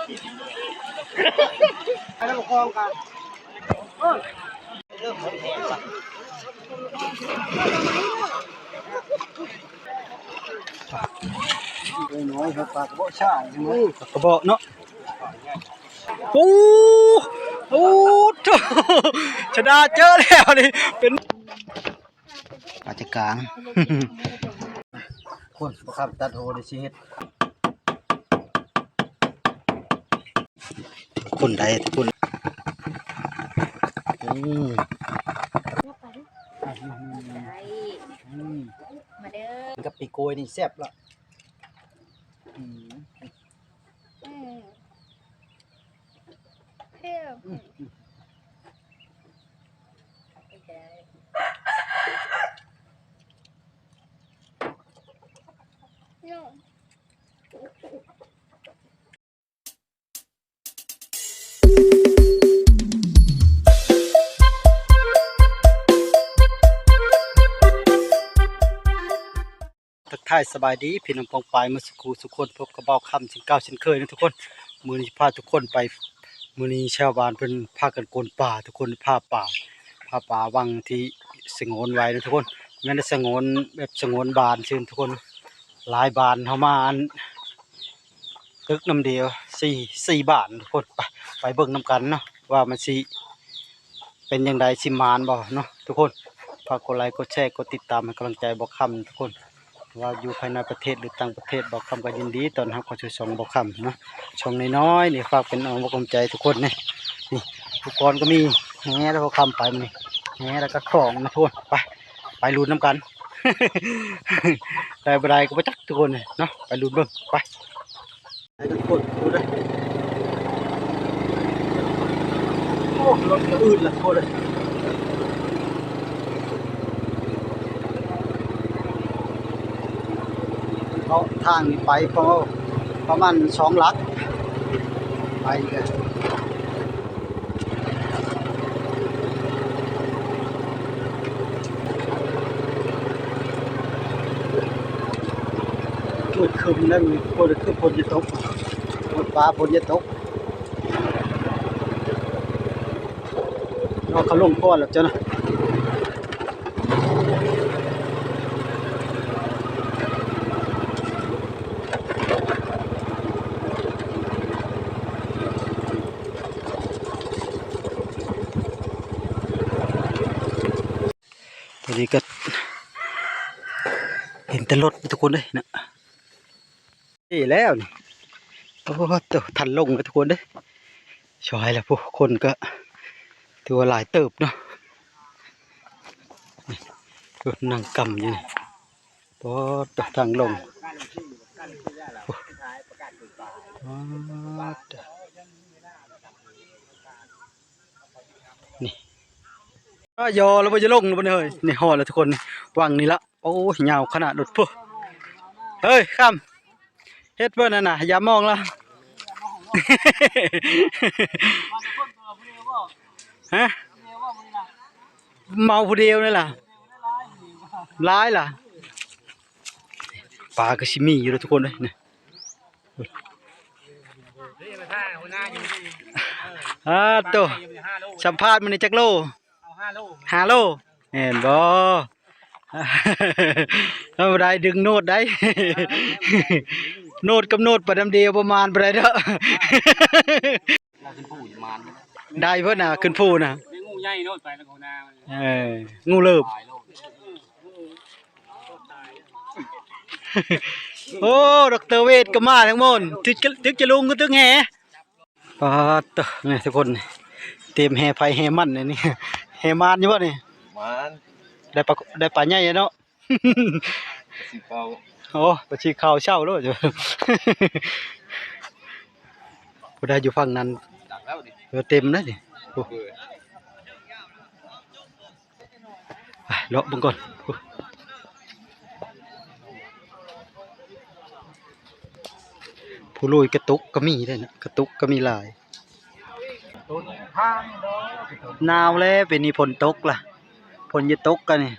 ໃຫ້ລະປະຄອງກັນ ນ້ອຍໆ ປາກະເບາະຊ້າງ ປາກະເບາະເນາະ. ໂອ້ ໂອ້ ໂທ້ ຊະດາເຈີແລ້ວນີ້ ເປັນ ອາດຈະກາງ ຄົນບໍ່ຄັບຕັດໂຫໄດ້ຊິເຮັດ ຄົນໃດທຸກຄົນ ອືມ ໄດ້ ອືມ ມາເດີ ກັບປີກກ້ວຍນີ້ແຊບລະ ອືມ. ອືມ ເອີ ອືມ ໂອເຄ ທັກທາຍສະບາຍດີພີ່ນ້ອງປ້ອງປາຍໝົດສູ່ຄູ່ສູ່ຄົນ, ພົບກັບບ່າວຄຳເຊັ່ນເກົ່າເຊັ່ນເຄີຍນະທຸກຄົນ. ມື້ນີ້ພາທຸກຄົນໄປ ມື້ນີ້ຊາວບ້ານເພິ່ນພາກັນໂກນປ່າ ທຸກຄົນ ຜ່າປ່າ ຜ່າປ່າວັງທີ່ສະຫງວນໄວ້ນະທຸກຄົນ. ແມ່ນໄດ້ສະຫງວນແບບສະຫງວນບ້ານຊື່ນະທຸກຄົນ. ຫຼາຍບ້ານເຮົາມາອັນຕຶກນຳດຽວ ສີ່ ສີ່ບ້ານທຸກຄົນ. ໄປ ໄປເບິ່ງນຳກັນເນາະ ວ່າມັນຊິ ເປັນຈັ່ງໃດ ຊິໝານບໍ່ເນາະທຸກຄົນ. ຝາກກົດໄລ ກົດແຊ ກົດຕິດຕາມໃຫ້ກຳລັງໃຈບ່າວຄຳທຸກຄົນ. ວ່າຢູ່ພາຍໃນປະເທດ ຫຼື ຕ່າງປະເທດ ບ່າວຄຳກໍຍິນດີຕ້ອນຮັບເຂົ້າສູ່ຊ່ອງບ່າວຄຳເນາະ. ຊ່ອງນ້ອຍໆນີ້ ຝາກເປັນກຳລັງໃຈທຸກຄົນນີ້. ນີ້ ອຸປະກອນກໍມີ ແຫແລ້ວບ່າວຄຳໄປມື້ນີ້ ແຫແລ້ວກໍຂອງນະທຸກຄົນ. ໄປ ໄປລຸ້ນນຳກັນ ໄດ້ບໍ່ໄດ້ກໍບໍ່ຈັກທຸກຄົນເນາະ. ໄປລຸ້ນເບິ່ງ ໄປ. ໄປກັນໂພດ ໂພດເດ້. ໂອ້ ລົດກະອືດລະ ໂພດເດ້. ເພາະທາງນີ້ໄປ ເພາະປະມານສອງຫຼັກ ໄປເລີຍ. ໂອ້ຍ ຄຶ້ມແລ້ວ ຝົນ ຄືຝົນຈະຕົກ ຝົນຟ້າ ຝົນຈະຕົກ. ເອົາ ເຂົາລົງກ່ອນແລ້ວເຈົ້ານະ. ຕອນນີ້ກໍເຫັນແຕ່ລົດທຸກຄົນເອີຍນະ. ນີ້ແລ້ວນີ້ ໂອ້ໂຕ ທັນລົງແລ້ວທຸກຄົນເອີຍ. ຊ່ອຍລະ ຜູ້ຄົນກໍຖືວ່າຫຼາຍເຕີບເນາະ. ນີ້ ນັ່ງກຳຢູ່ນີ້. ປອດ ທາງລົງ ໂອ້ ປອດ ນີ້ ອ້າ ຍໍແລ້ວບໍ່ ຈະລົງແລ້ວບໍ່ນີ້ເຮີ້ຍ. ນີ້ຮອດແລ້ວທຸກຄົນ ວັງນີ້ລະ. ໂອ້ຍ ຍາວຂະໜາດລົດພຸ້ນ. ເຮີ້ຍ ຄຳ ເຮັດເບິ່ງນັ້ນນະ ຢ່າມອງລະ ຮະ? ເມົາຜູ້ດຽວນີ້ລະ ຫຼາຍລະ. ປາກໍຊິມີຢູ່ເດີທຸກຄົນເອີຍນີ້. ອ້າໂຕ ສຳພາດມື້ນີ້ຈັກໂລ? ຫ້າໂລ ຫ້າໂລ ແມ່ນບໍ່? ທຳມະດາດຶງໂນດໄດ້ ໂນດກັບໂນດໄປນຳດຽວ ປະມານບໍ່ໄດ້ເດີ. ໄດ້ເພິ່ນນະ ຂຶ້ນພູນະ ເປັນງູໃຫຍ່ໂລດໄປແລ້ວ ເອີ ງູເລີບ. ໂອ້ ດັອກເຕີເວດກໍມາທັງໝົດ ຕຶກຈະ ຕຶກຈະລຸງຄືຕຶກແຫ. ປາດໂທ້ ນີ້ທຸກຄົນ ຕຽມແຫ່ໄຜແຫ່ມັນນີ້ ແຫ່ມານຢູ່ບໍ່ນີ້? ມານ ໄດ້ປາ ໄດ້ປາໃຫຍ່ເນາະ. ປາຊິວຂາວ ໂອ້ ປາຊິວຂາວເຊົາໂລດ. ຜູ້ໃດຢູ່ຝັ່ງນັ້ນ ເອີ ເຕັມເດ້ນີ້. ໂອ້ ໄປເລາະເບິ່ງກ່ອນ. ຜູ້ລຸຍກະຕຸກກໍມີເດ້ນະ ກະຕຸກກໍມີຫຼາຍ. ໜາວແລ້ວ ປີນີ້ຝົນຕົກລະ ຝົນຈະຕົກກະນີ້.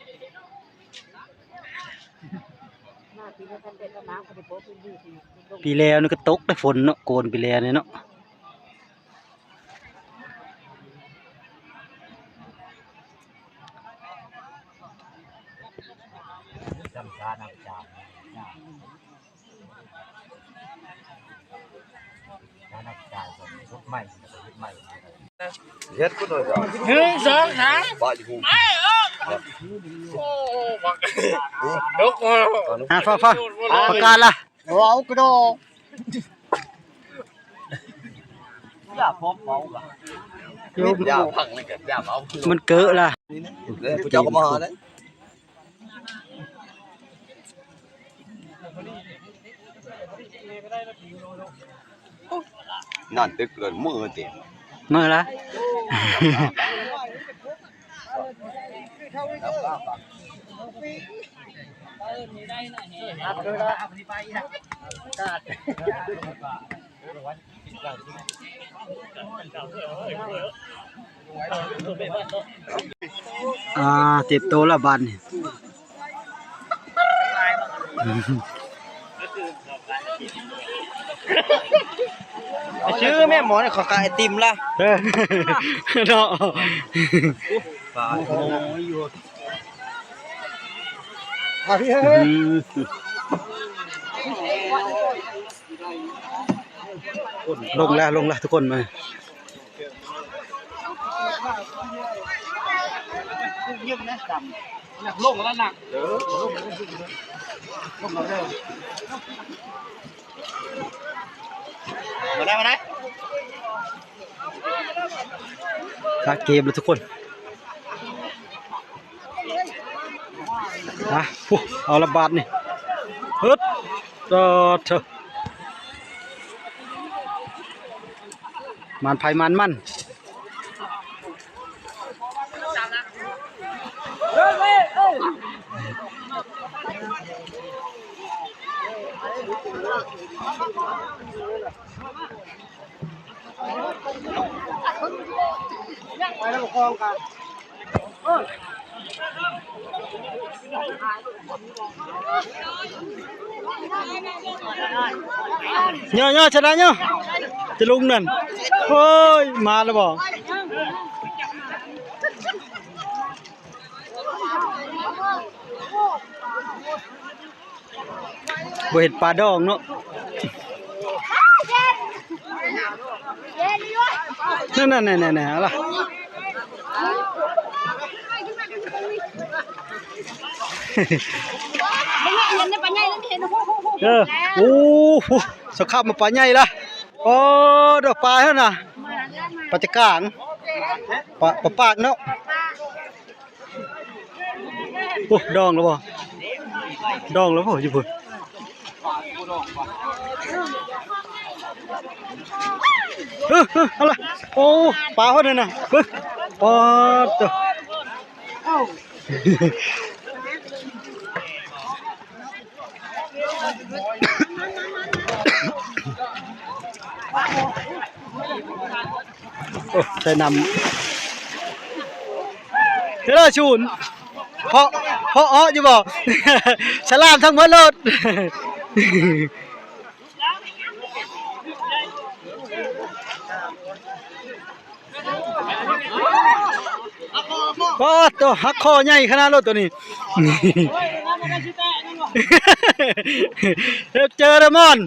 ປີແລ້ວນີ້ກໍຕົກໄດ້ຝົນເນາະ ໂກນປີແລ້ວນີ້ເນາະ. ເຮັດພຸ້ນເດີ ໜຶ່ງ ສອງ ສາມ ປະຢູ່ພຸ້ນ ໂອ້ ບັກ ໂອ້ ດກ ອ່າ ຟ້າວໆ ປະກາດລະ ເວົ້າກະດອກ ຢ່າພໍເວົ້າລະ ຢ່າພັງນະ ຢ່າເວົ້າ ມັນເກີະລະ ເຈົ້າກະມາຫາເດ້. ນອນຕຶກເລີຍ ມື້ຕິ ມື້ລະ ອ່າ ເຈັບໂຕລະບາດນີ້ ຊື່ແມ່ໝໍນີ້ ເຂົາຂາຍໄອຕິມລະ ເອີ ເນາະ ປາ ໂອ້ຍ ຢູ່ ອ່າ ພີ່ ເຮີ້ຍ ລົງແລ້ວ ລົງແລ້ວທຸກຄົນ ມາ ລົງແລ້ວນະ ເອີ ລົງແລ້ວ ລົງແລ້ວເດີ ມາໄດ້ ມາໄດ້ ກະເກມແລ້ວທຸກຄົນ ອ່ະ ໂອ້ ເອົາລະບາດນີ້ ຮຶດ ໂຕ ໂທ້ ໝານໃຜໝານມັນ. ຍໍໆ ຊະນະຍໍ ຈະລົງນັ້ນ ໂອ້ຍ ມາແລ້ວບໍ່? ບໍ່ເຫັນປາດອງເນາະ ນັ້ນໆໆໆ ເອົາລະ ເອີ ໂອ້ ສະຄາບມາປາໃຫຍ່ລະ ໂອ້ ດອກປາຫັ້ນນະ ປາຈະກາງ ປາ ປາປາກເນາະ. ໂອ້ ດອງແລ້ວບໍ່? ດອງແລ້ວບໍ່? ຢູ່ພຸ້ນ ເອີ ເອີ ເອົາລະ ໂອ້ ປາເພິ່ນນັ້ນນະ ເບິ່ງ ປາດໂທ້. ໂອ້ ໃສ່ນ້ຳ ເວລາສູນ ເພາະ ເພາະເອາະຢູ່ບໍ່? ສະຫຼາມທັງໝົດໂລດ. ປາດໂທ້ ຫັກຄໍໃຫຍ່ຂະໜາດໂລດໂຕນີ້ ເຈີເດີມອນ.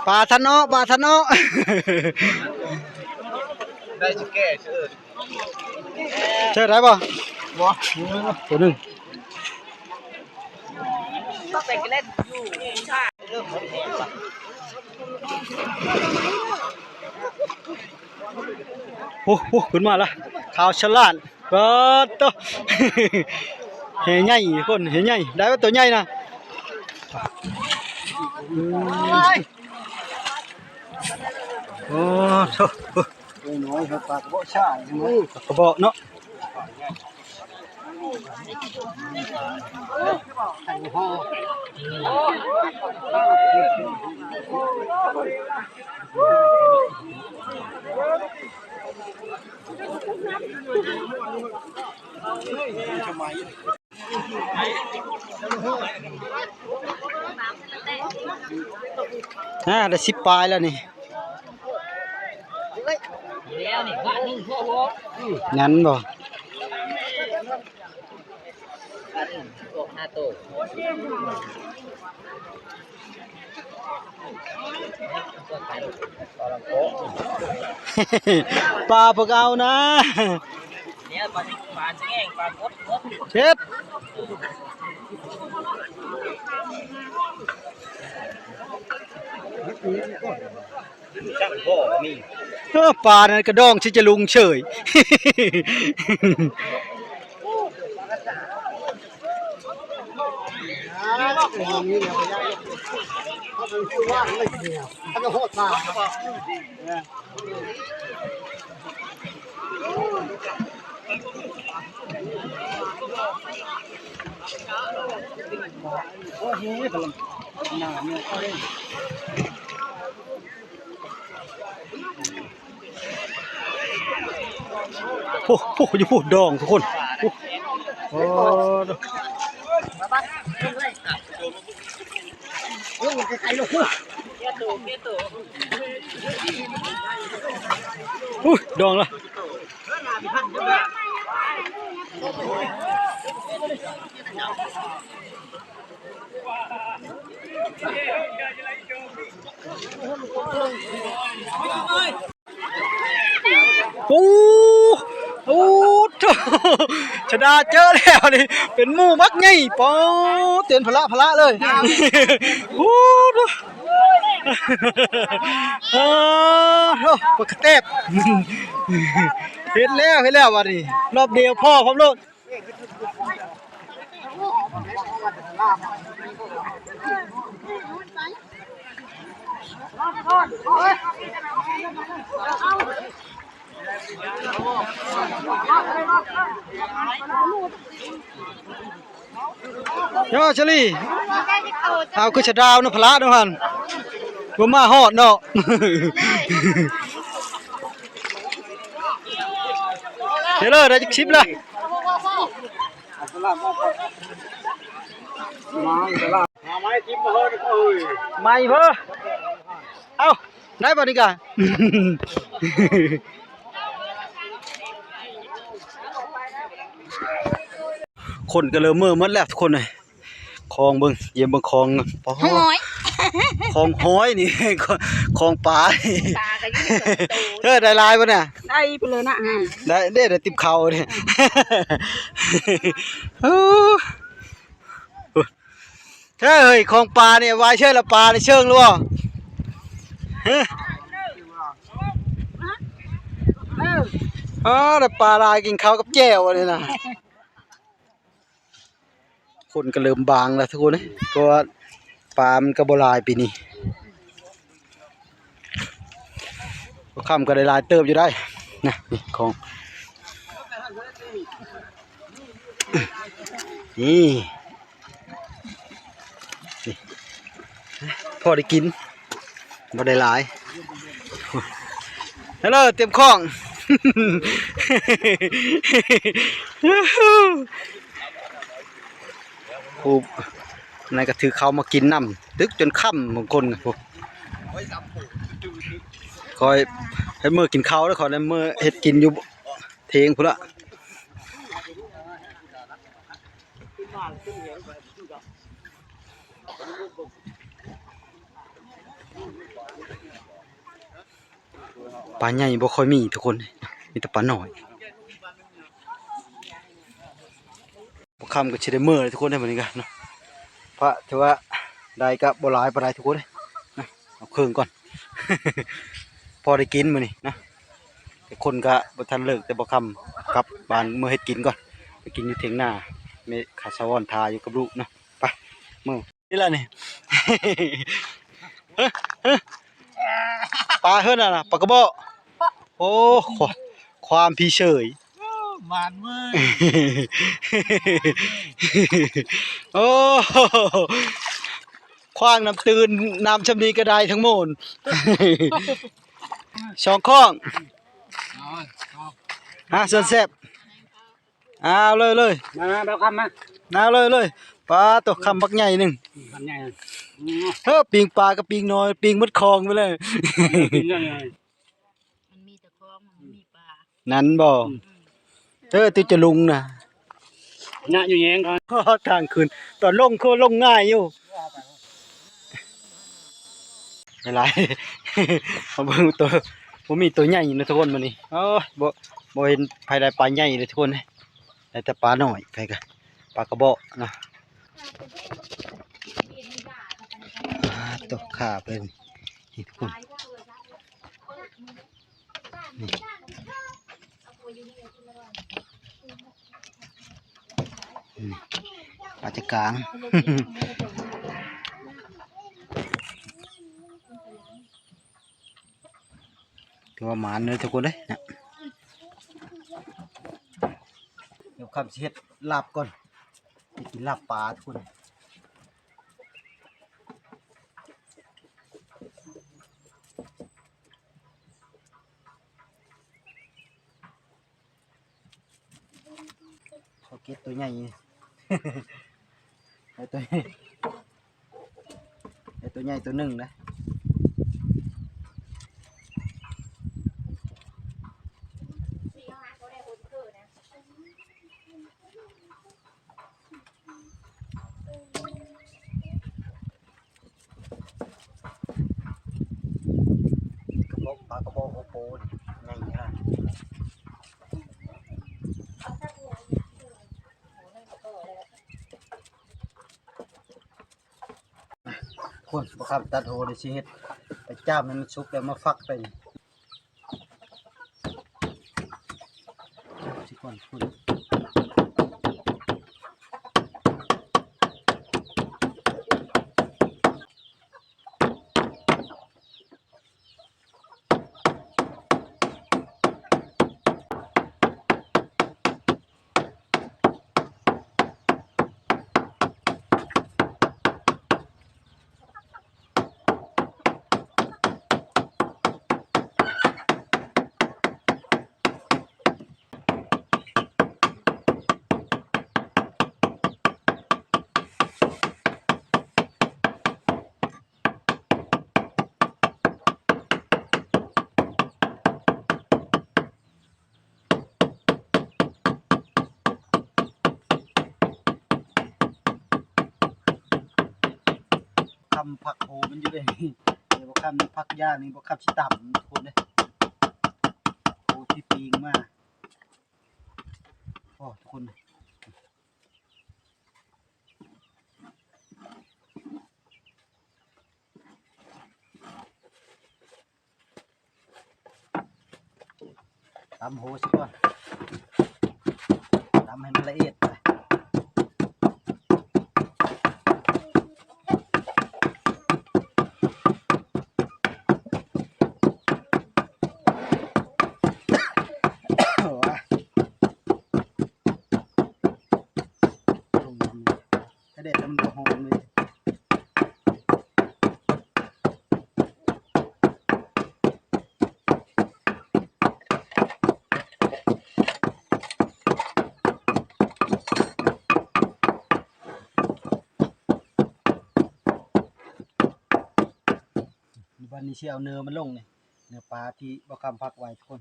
ປາທະເນາະ ປາທະເນາະ ໄດ້ຊິແກ່ຊື່ ເຈີໄດ້ບໍ່? ບໍ່ ໂຕໜຶ່ງ ໂອ້ໂຫ ຂຶ້ນມາລະ ຂາວສະຫຼາດ ປາດໂທ້ ແຫໃຫຍ່ຄົນ ແຫໃຫຍ່ ໄດ້ວ່າໂຕໃຫຍ່ນະ ໂອ້ໂທ້. ນ້ອຍໆ ປາກະເບາະຊ້າງ ປາກະເບາະເນາະ. ອ່າ ໄດ້ສິບປາຍແລ້ວນີ້ ຍັນບໍ່? ປາເພິ່ນເອົານະ ເຮັດ ເອີ ປານັ້ນກະດອງຊິຈະລຸງເສີຍ. ໂອ້ ໂອ້ ຢູ່ພຸ້ນດອງທຸກຄົນ ໂອ້ ໂອ້ ອຸ້ຍ ດອງລະ. ໂອ້ ໂອ້ ໂທ້ ຊະດາເຈີແລ້ວນີ້ ເປັນໝູ່ບັກໃຫຍ່ ປາ ເຕັມພະລະພະລະເລີຍ ໂອ້ ໂທ້ ເອີ ໂທ້ ປາກະແຕບ ເຫັນແລ້ວ ເຫັນແລ້ວບັດນີ້ ລອບດຽວພໍ້ພ້ອມໂລດ. ໂຍ ສາລີ ເອົາຄືຊະດາວນຳພະລະເນາະຫັ້ນ ບໍ່ມາຮອດເນາະ ເດີ ໄດ້ຈັກສິບລະ ໄໝເພິ່ນ ເອົ້າ ໄດ້ບໍ່ນີ້ກະ ຄົນກະເລີ່ມເມືອໝົດແລ້ວທຸກຄົນເອີຍ ຄອງເບິ່ງ ຢ້ຽມເບິ່ງຄອງ ປາ ຫ້ອຍ ຄອງຫ້ອຍນີ້ ຄອງປາ ປາກະຢູ່ສອງໂຕ ເອີ ໄດ້ຫຼາຍບໍ່ນະ ໄດ້ໄປເລີຍນະ ໄດ້ເດ້ ໄດ້ຕິບເຂົ້າເດ້ ເອີ ເຮີ້ຍ ຂອງປານີ້ ວາຍເຊີງລະປານີ້ເຊີງລະບໍ່ ຮະ ອໍ ໄດ້ປາຫຼາຍ ກິນເຂົ້າກັບແຈ່ວອັນນີ້ນະ ຄົນກະເລີ່ມບາງລະທຸກຄົນເອີຍ ເພາະວ່າປາມັນກະບໍ່ຫຼາຍປີນີ້. ບໍ່ຄ່ຳກະໄດ້ຫຼາຍເຕີບຢູ່ໄດ໋ ນະ ນີ້ຂອງ ນີ້ ນີ້ ພໍໄດ້ກິນ ບໍ່ໄດ້ຫຼາຍ ເອີ ເຕັມຂອງ ຜູ້ນັ້ນກະຖືເຂົ້າມາກິນນຳ ຕຶກຈົນຄ່ຳບາງຄົນ ຂ້ອຍໃຫ້ເມືອກິນເຂົ້າເດີ ຂ້ອຍໄດ້ເມືອເຮັດກິນຢູ່ເທິງພຸ້ນລະ ປາໃຫຍ່ບໍ່ຄ່ອຍມີທຸກຄົນ ມີແຕ່ປານ້ອຍ. ບໍ່ຄ່ຳກະຊິໄດ້ເມືອແລ້ວທຸກຄົນເດີ ມື້ນີ້ກະເນາະ ພະຖືວ່າໄດ້ກະບໍ່ຫຼາຍປານໃດທຸກຄົນເດີ ເອົາເຄິ່ງກ່ອນ ພໍໄດ້ກິນມື້ນີ້ນະ ແຕ່ຄົນກະບໍ່ທັນເລີກ ແຕ່ບໍ່ຄ່ຳກັບບ້ານເມືອເຮັດກິນກ່ອນ ໄປກິນຢູ່ຖຽງນາ ແມ່ຂາສາວອນຖ້າຢູ່ກັບລູກເນາະ ໄປ ມື້ນີ້ລະນີ້ ປາເຮີ້ນນະ ປາກະເບາະ ໂອ້ ຄວາມພີເສີຍ ໝານເວີຍ ໂອ້ ຂວ້າງນ້ຳຕື້ນ ນ້ຳຊ່ຳນີ້ກະໄດ້ທັງໝົດ ສອງຂວ້າງ ເອົາ ເອົາ ຫາສ່ວນແຊບ ເອົາເລີຍເລີຍ ມາ ມາ ເອົາຄຳມາ ເອົາເລີຍເລີຍ ປາໂຕ ຄຳບັກໃຫຍ່ໜຶ່ງ ຄຳໃຫຍ່ ເອີ ປີ້ງປາກັບປີ້ງນ້ອຍ ປີ້ງໝົດຄອງໄປເລີຍ ເອີ ປີ້ງໃຫຍ່ ມັນມີແຕ່ຄອງ ມັນບໍ່ມີປາ ນັ້ນບໍ່? ອືມ ເອີ ຕິຈະລຸງນະ ນະຢູ່ແຍງເຂົາ ທາງຂຶ້ນ ຕອນລົງຄືລົງງ່າຍຢູ່ ຫຼາຍໆ ເຮົາເບິ່ງໂຕ ບໍ່ມີໂຕໃຫຍ່ນະທຸກຄົນມື້ນີ້ ໂອ້ຍ ບໍ່ ບໍ່ເຫັນໃຜໄດ້ປາໃຫຍ່ເລີຍທຸກຄົນເອີຍ ໄດ້ແຕ່ປານ້ອຍ ໃຜກະ ປາກະເບາະເນາະ ປາໂຕ ຂ້າເພິ່ນ ນີ້ທຸກຄົນ ນີ້ ນີ້ ປາຈະກາງ ຖືວ່າໝານເດີທຸກຄົນເດີ ດຽວຄຳຊິເຮັດລາບກ່ອນ ຊິກິນລາບປາທຸກຄົນ. ເຂົາເກັບໂຕໃຫຍ່ ໄດ້ໂຕໃຫຍ່ ໄດ້ໂຕໃຫຍ່ໂຕໜຶ່ງນະ. ກະເພາະ ປາກະເພາະໂອໂປນີ້ໃຫຍ່ຂະໜາດ ຄົນບໍ່ຄຳຕັດໂຫ ດຽວຊິເຮັດໄປຈ້າມໃຫ້ມັນສຸກ ແລ້ວມາຟັກໄປນີ້. ຊິກ່ອນພຸ້ນ ຄຳຜັກໂຫມັນຢູ່ເດ້ ນີ້ ບໍ່ຄຳຜັກຢ່າງນີ້ ບໍ່ຄຳຊິຕຳທຸກຄົນເດ້ ໂຫທີ່ປີ້ງມາ ໂອ້ ທຸກຄົນ. ຕຳໂຫຊະກ່ອນ ຕຳໃຫ້ມັນລະອຽດໄປ ໂອ້ຍ. ຖ້າແດດແລ້ວມັນບໍ່ຮ້ອນເລີຍ ບາດນີ້ຊິເອົາເນື້ອມັນລົງນີ້ ເນື້ອປາທີ່ບໍ່ຄຳພັກໄວ້ທຸກຄົນ.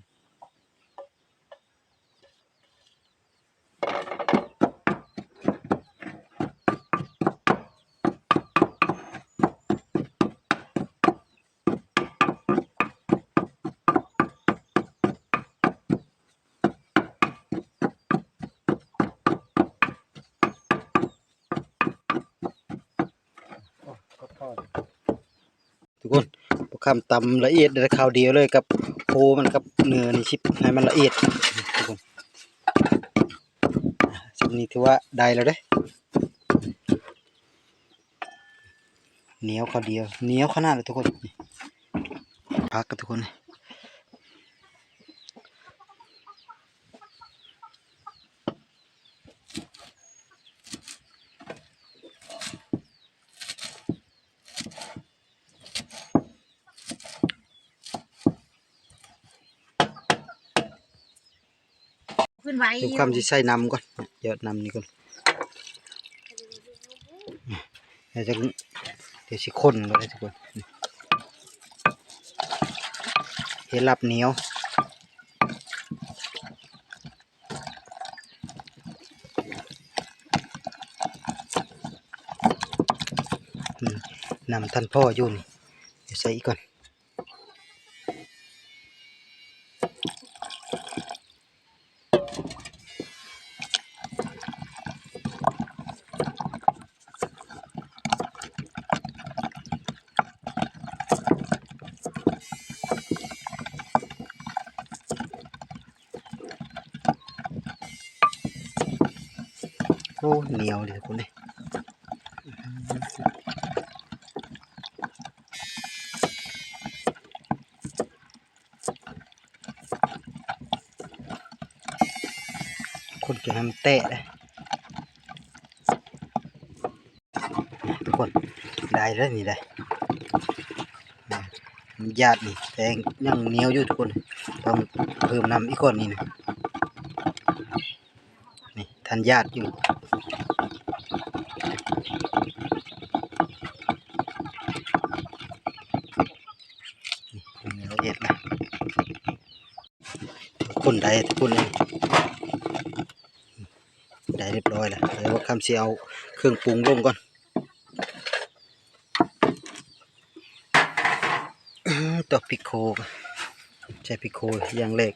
ໂອ້ ກະເພາະ ທຸກຄົນ ບໍ່ຄຳຕຳລະອຽດໄດ້ຄາວດຽວເລີຍກັບໂຄມັນກັບເນື້ອນີ້ ຊິໃຫ້ມັນລະອຽດທຸກຄົນ ສ່ຳນີ້ຖືວ່າໄດ້ແລ້ວເດ້ ໜຽວຄາວດຽວ ໜຽວຂະໜາດເລີຍທຸກຄົນ ພັກກັນທຸກຄົນ. ໂ ไหวอยู่ เดี๋ยวคำสิใส่น้ำก่อน หยอดน้ำนี่ก่อน เดี๋ยวจะ เดี๋ยวสิคนก่อนนะทุกคน เห็ดลาบเหนียว อืม น้ำทันพออยู่นี่ เดี๋ยวใส่อีกก่อน โอ้ เหนียวเลยทุกคนเลย คนจะให้มันแตะเลย ทุกคน ได้แล้วนี่ได้ มันหยาดนี่ แต่ยังเหนียวอยู่ทุกคน ต้องเพิ่มน้ำอีกก่อนนี่นะ นี่ ทันหยาดอยู่ นี่ เหนียวเอ็ดนะ คนได้ทุกคนเลย ได้เรียบร้อยแล้ว เดี๋ยวบ่าวคำสิเอาเครื่องปรุงลงก่อน ตอกพริกโค ใส่พริกโคอย่างแรก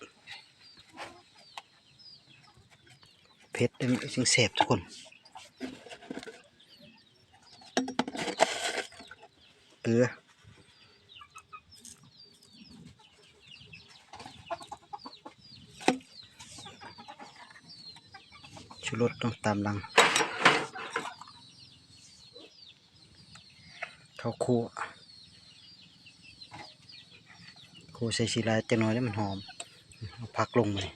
เผ็ด มันจึงแซ่บทุกคน เกลือ ชูรสต้องตามหลัง ข้าวคั่ว คั่วใส่สีลายจักหน่อยแล้วมันหอม เอาผักลงมาเลย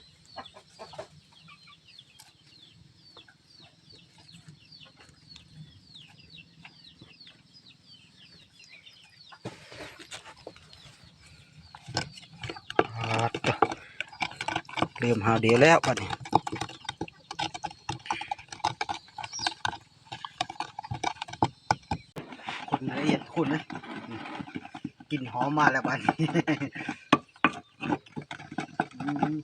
อาด เริ่มหาวเดียวแล้วบัดนี้ คนละเอียดคนนะ กลิ่นหอมมาแล้วบัดนี้ อืม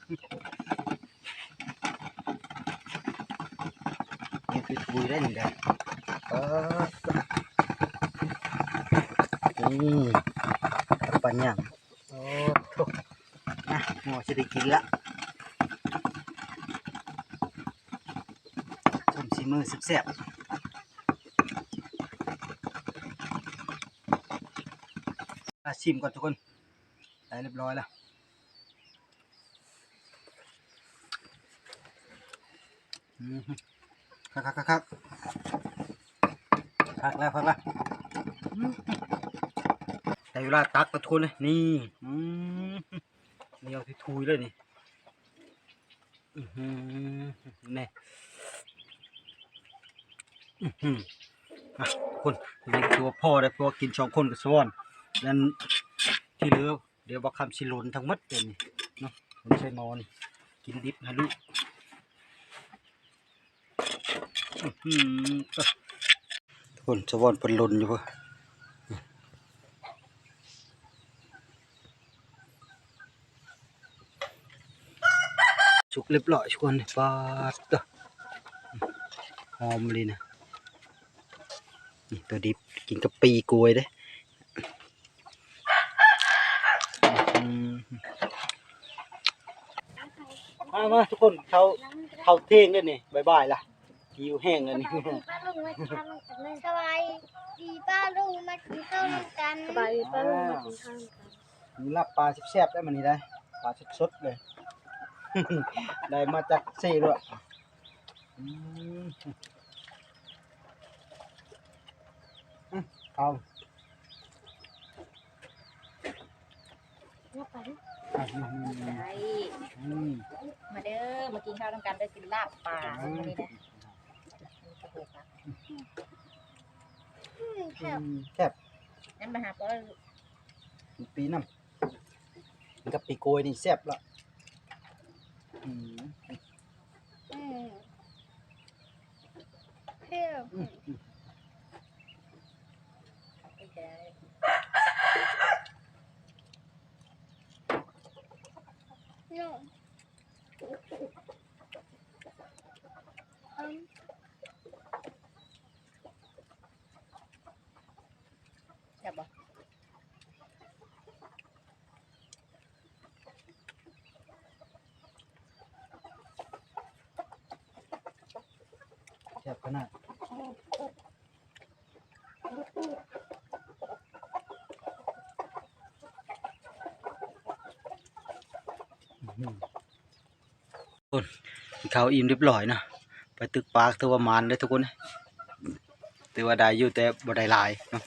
นี่คือถุยได้นี่แหละ เออ อืม ปัญญา โอ้โธ่ อ่ะ หม้อสิได้กินละ ชมสีมือแซ่บๆ อ่ะ ชิมก่อนทุกคน ได้เรียบร้อยแล้ว อืม คักๆๆๆ คักแล้ว คักแล้ว อืม ได้เวลาตักแล้วทุกคนเลย นี่ อืม เหนียวถุยๆเลยนี่ อื้อหือ นี่ อื้อหือ อ่ะ ทุกคน นี่คือว่าพอได้ เพราะว่ากินสองคนก็สะออน นั้นที่เหลือ เดี๋ยวบ่าวคำสิหล่นทั้งหมดเลยนี่เนาะ หล่นใส่หม้อนี่ กินดิบให้ลูก อื้อหือ ทุกคน สะออนเพิ่นหล่นอยู่พุ้น สุกเรียบร้อยทุกคน ป๊าดเต๊อะ หอมเลยนะ นี่ตัวดิบ กินกับปีกล้วยเด้ อืม มา มาทุกคน เข้า เข้าเที่ยงแล้วนี่ บ่ายๆ ละ หิวแฮงแล้วนี่ สบายดีป้าลุง มากินข้าวนำกัน สบายดีป้าลุง มากินข้าวนำกัน มีลาบปลาแซ่บๆ ได้มื้อนี้ได้ ปลาสดๆ เลย ได้มาจากเซ่ด้วย อืม อืม เอา ยกไป อ่ะ อืม ได้ อืม มาเด้อ มากินข้าวนำกัน ได้กินลาบปลา อืม มื้อนี้นะ อืม แซ่บ อืม แซ่บ งั้นมาหาป้อ ปีน้ำ กับปีกล้วยนี่แซ่บละ อืม ອືມ ແຊບບໍ່? ແຊບຂະໜາດ. ທຸກຄົນ ກິນເຂົ້າອີ່ມຮຽບຮ້ອຍເນາະ ໄປຕຶກປາຖືວ່າໝານເດ້ທຸກຄົນ ຖືວ່າໄດ້ຢູ່ແຕ່ບໍ່ໄດ້ຫຼາຍເນາະ.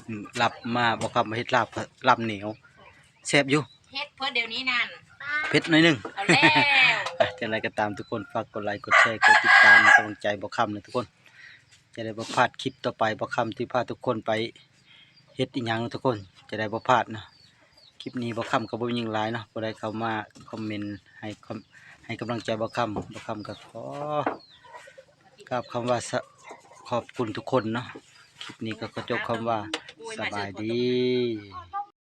ອືມ ລາບມາ ບໍ່ຄຳມາເຮັດລາບ ລາບໜຽວ ແຊບຢູ່ ເຮັດເພິ່ນດຽວນີ້ນັ້ນ ເຜັດໜ້ອຍໜຶ່ງ ເອົາແລ້ວ. ອ່ະ ຈັ່ງໃດກໍຕາມທຸກຄົນ ຝາກກົດໄລ ກົດແຊ ກົດຕິດຕາມ ໃຫ້ກຳລັງໃຈບໍ່ຄຳນະທຸກຄົນ ຈະໄດ້ບໍ່ພາດຄລິບຕໍ່ໄປ ບໍ່ຄຳທີ່ພາທຸກຄົນໄປເຮັດອີ່ຫຍັງທຸກຄົນ ຈະໄດ້ບໍ່ພາດເນາະ. ຄລິບນີ້ບໍ່ຄຳກໍບໍ່ມີຫຍັງຫຼາຍເນາະ ຜູ້ໃດເຂົ້າມາຄອມເມັນໃຫ້ຄຳ ໃຫ້ກຳລັງໃຈບໍ່ຄຳ ບໍ່ຄຳກໍຂໍກາບຄຳວ່າ ສະ ຂອບຄຸນທຸກຄົນເນາະ. ຄລິບນີ້ກໍຂໍຈົບຄຳວ່າ ສະບາຍດີ.